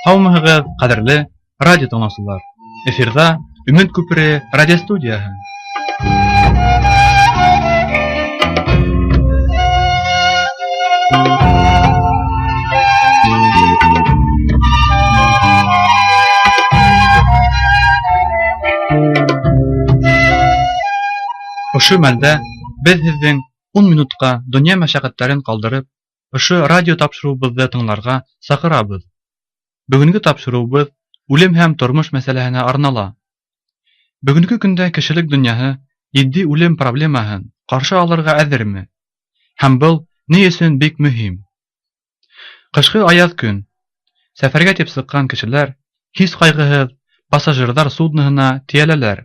Һаумыһығыҙ, ҡәҙерле радио тыңлаусылар! Эфирҙа Өмөт күпере радиостудияһы. Ошо мәлдә беҙ һеҙҙең 10 минутҡа донъя мәшәҡәттәрен ҡалдырып, ошо радио тапшырыуыбыҙҙы тыңларға саҡырабыҙ. Бөгөнгө тапшырыуыбыҙ үлем һәм тормош мәсьәләһенә арнала. Бөгөнгө көндә кешелек донъяһы етди үлем проблемаһын ҡаршы алырға әҙерме? Һәм был ни өсөн бик мөһим? Ҡышҡы аяҙ көн. Сәфәргә тип сыҡҡан кешеләр һис ҡайғыһыҙ пассажирҙар судноһына тейәләләр.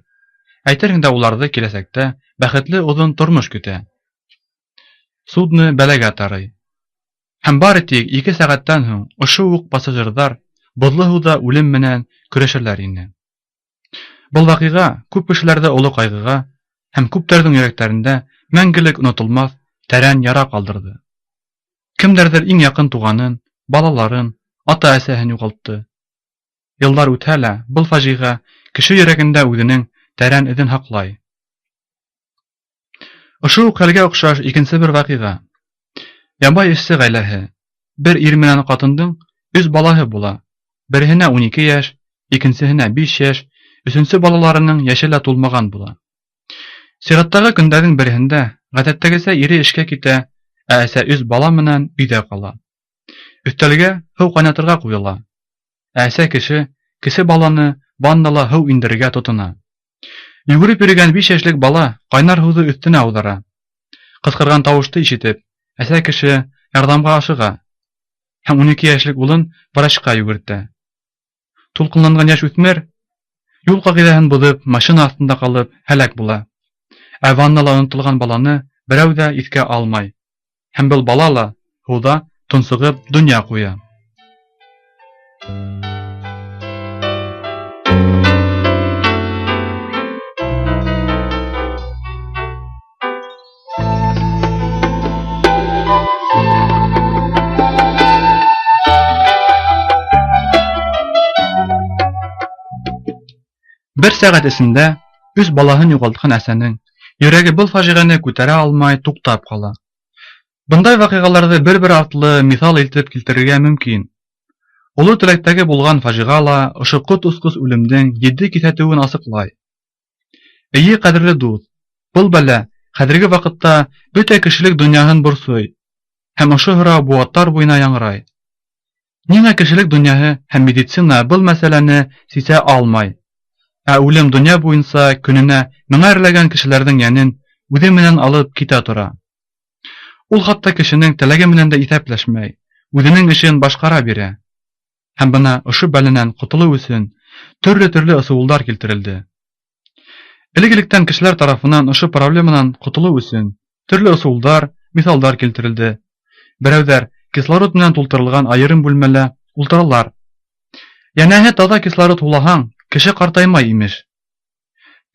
Әйтерһең дә уларҙы киләсәктә бәхетле оҙон тормош көтә. Судно бәләгә тарый. Һәм бары тик 2 сәғәттән һуң ошо уҡ пассажирҙар боҙло һыуҙа үлем менән көрәшәләр ине. Был ваҡиға күп кешеләрҙе оло ҡайғыға һәм күптәрҙең йөрәктәрендә мәңгелек онотолмаҫ тәрән яра ҡалдырҙы. Кемдәрҙер иң яҡын туғанын, балаларын, ата-әсәһен юғалтты. Йылдар үтһә лә, был фажиғә кеше йөрәгендә үҙенең тәрән эҙен һаҡлай. Ошо уҡ хәлгә оҡшаш икенсе бер ваҡиға. Ябай эшсе ғаиләһе. Бер ир менән ҡатындың 3 балаһы була. Береһенә 12 йәш, икенсеһенә 5 йәш, өсөнсө балаларының йәше лә тулмаған була. Сираттағы көндәрҙең береһендә ғәҙәттәгесә ире эшкә китә, ә әсә 3 бала менән өйҙә ҡала. Өҫтәлгә һыу ҡайнатырға ҡуйыла. Ә әсә кеше кесе баланы ваннала һыу индерергә тотона. Йүгереп йөрөгән 5 йәшлек бала ҡайнар һыуҙы өҫтөнә ауҙара. Ҡысҡырған тауышты ишетеп, әсә кеше ярҙамға ашыға һәм 12 йәшлек улын врачҡа йүгертә. Тулҡынланған йәш үҫмер юл ҡағиҙәһен боҙоп, машина аҫтында ҡалып һәләк була. Ә ваннала онотолған баланы берәү ҙә иҫкә алмай. Һәм был бала ла һыуҙа тонсоғоп донъя ҡуя. Бер сәғәт эсендә 3 балаһын юғалтҡан әсәнең йөрәге был фажиғәне күтәрә алмай туҡтап ҡала. Бындай ваҡиғаларҙы бер-бер артлы миҫал итеп килтерергә мөмкин. Оло теләктәге булған фажиға ла ошо ҡот осҡос үлемдең етди киҫәтеүен асыҡлай. Эйе, ҡәҙерле дуҫ, был бәлә хәҙерге ваҡытта бөтә кешелек донъяһын борсой һәм ошо һорау быуаттар буйына яңғырай. Ниңә кешелек донъяһы һәм медицина был мәсьәләне сисә алмай? Ә үлем донъя буйынса көнөнә меңәрләгән кешеләрҙең йәнен үҙе менән алып китә тора. Ул хатта кешенең теләге менән дә иҫәпләшмәй, үҙенең эшен башҡара бирә. Һәм бына ошо бәләнән ҡотолоу өсөн төрлө-төрлө ысулдар килтерелде. Элек-электән кешеләр тарафынан ошо проблеманан ҡотолоу өсөн төрлө ысулдар, миҫалдар килтерелде. Берәүҙәр кислород менән тултырылған айырым бүлмәлә ултыралар. Йәнәһе, таҙа кислород һулаһаң, кеше ҡартаймай имеш.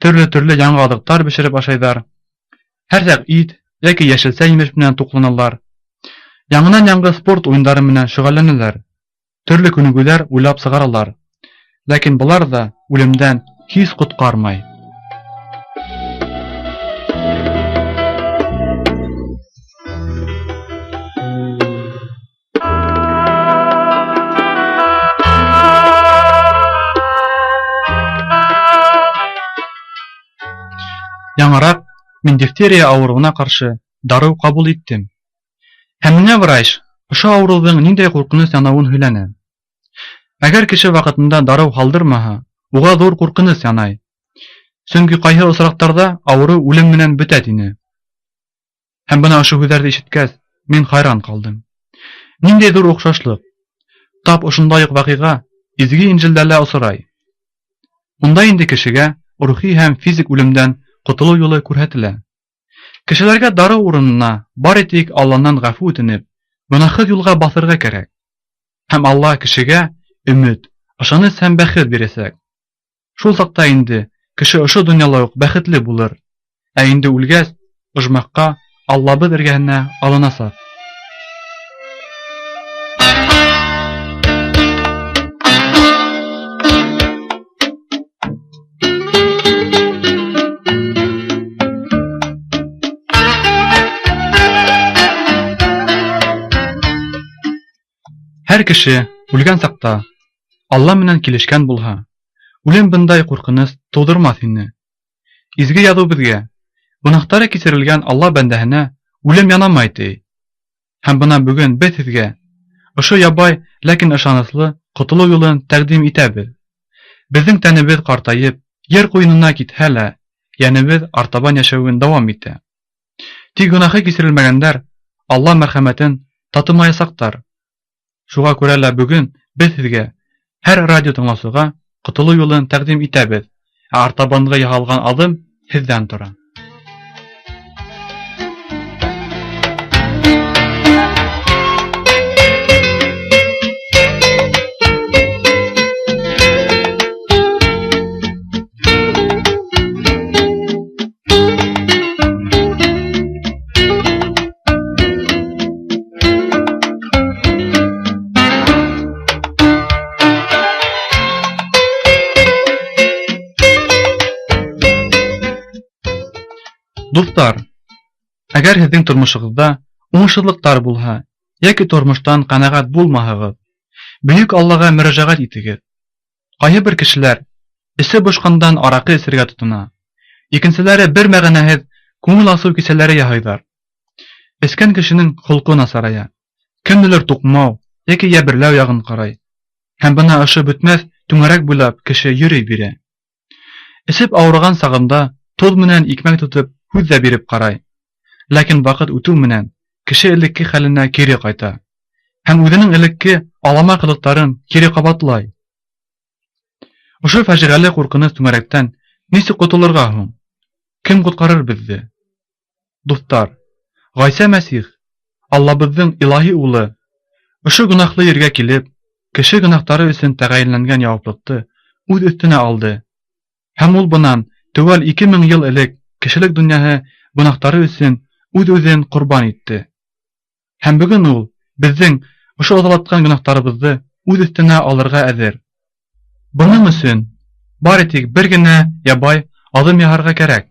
Төрлө-төрлө яңы аҙыҡтар бешереп ашайҙар. Һәр саҡ ит йәки йәшелсә емеш менән туҡланалар. Яңынан-яңы спорт уйындары менән шөғөлләнәләр. Төрлө күнегеүҙәр уйлап сығаралар. Ләкин былар ҙа үлемдән һис ҡотҡармай. Яңыраҡ мин дифтерия ауырыуына ҡаршы дарыу ҡабул иттем. Һәм миңә врач ошо ауырыуҙың ниндәй ҡурҡыныс янауын һөйләне. Әгәр кеше ваҡытында дарыу һалдырмаһа, уға ҙур ҡурҡыныс янай. Сөнки ҡайһы осраҡтарҙа ауырыу үлем менән бөтә тине. Һәм бына ошо һүҙҙәрҙе ишеткәс, мин хайран ҡалдым. Ниндәй ҙур оҡшашлыҡ. Тап ошондай уҡ ваҡиға Изге Инжилдә лә осрай. Унда инде кешегә рухи һәм физик үлемдән ҡотолоу юлы күрһәтелә. Кешеләргә дарыу урынына бары тик Алланан ғәфү үтенеп, гонаһһыҙ юлға баҫырға кәрәк. Һәм Алла кешегә өмөт, ышаныс һәм бәхет бирәсәк. Шул саҡта инде кеше ошо донъяла уҡ бәхетле булыр, ә инде үлгәс, ожмахҡа Аллабыҙ эргәһенә алынасаҡ. Һәр кеше үлгән саҡта Алла менән килешкән булһа, үлем бындай ҡурҡыныс тыуҙырмаҫ ине. Изге яҙыу беҙгә гонаһтары кисерелгән Алла бәндәһенә үлем янамай, ти. Һәм бына бөгөн беҙ һеҙгә ошо ябай, ләкин ышаныслы ҡотолоу юлын тәҡдим итәбеҙ. Беҙҙең тәнебеҙ ҡартайып, ер ҡуйынына китһә лә, йәнебеҙ артабан йәшәүен дауам итә. Тик гонаһы кисерелмәгәндәр Алла мәрхәмәтен татымаясаҡтар. Шуға күрә лә бөгөн беҙ һеҙгә, һәр радио тыңлаусыға ҡотолоу юлын тәҡдим итәбеҙ, ә артабанғы яһалған аҙым һеҙҙән тора. Дуҫтар, әгәр һеҙҙең тормошоғоҙҙа уңышһыҙлыҡтар булһа, йәки тормоштан ҡәнәғәт булмаһағыҙ, бөйөк Аллаға мөрәжәғәт итегеҙ. Ҡайһы бер кешеләр эсе бошҡандан араҡы эсергә тотона. Икенселәре бер мәғәнәһеҙ күңел асыу кисәләре яһайҙар. Эскән кешенең холҡо насарая. Кемделер туҡмау йәки йәберләү яғын ҡарай. Һәм бына ошо бөтмәҫ түңәрәк буйлап кеше йөрөй бирә. Эсеп ауырыған сағында тоҙ менән икмәк тотоп һүҙ ҙә биреп ҡарай. Ләкин ваҡыт үтеү менән кеше элекке хәленә кире ҡайта һәм үҙенең элекке алама ҡылыҡтарын кире ҡабатлай. Ошо фажиғәле ҡурҡыныс түңәрәктән нисек ҡотолорға һуң? Кем ҡотҡарыр беҙҙе? Дуҫтар, Ғайса Мәсих, Аллабыҙҙың илаһи улы, ошо гонаһлы ергә килеп, кеше гонаһтары өсөн тәғәйенләнгән яуаплыҡты үҙ өҫтөнә алды. Һәм ул бынан теүәл 2000 йыл элек кешелек донъяһы гонаһтары өсөн үҙ-үҙен ҡорбан итте. Һәм бөгөн ул беҙҙең ошо ыҙалатҡан гонаһтарыбыҙҙы үҙ өҫтөнә алырға әҙер. Бының өсөн бары тик бер генә ябай аҙым яһарға кәрәк.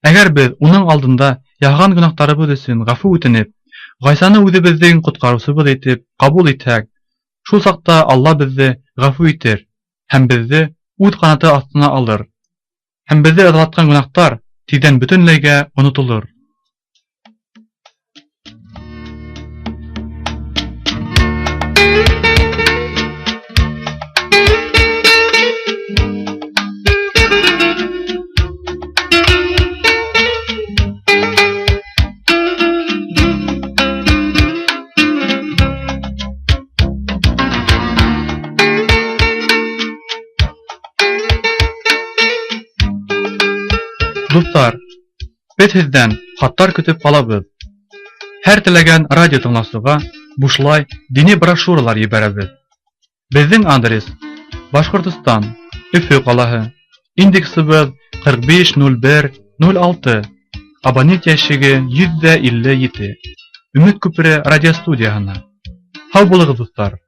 Әгәр беҙ уның алдында яһаған гонаһтарыбыҙ өсөн ғәфү үтенеп, Ғайсаны үҙебеҙҙең ҡотҡарыусыбыҙ итеп ҡабул итһәк, шул саҡта Алла беҙҙе ғәфү итер һәм беҙҙе үҙ ҡанаты аҫтына алыр. Һәм беҙҙе ыҙалатҡан гонаһтар тиҙҙән бөтөнләйгә онотолор. Дуҫтар, беҙ һеҙҙән хаттар көтөп ҡалабыҙ. Һәр теләгән радио тыңлаусыға бушлай дини брошюралар ебәрәбеҙ. Беҙҙең адрес: Башҡортостан, Өфө ҡалаһы, индексыбыҙ 450106, абонент йәшеге 157, Өмөт күпере радиостудияһына. Һау булығыҙ, дуҫтар!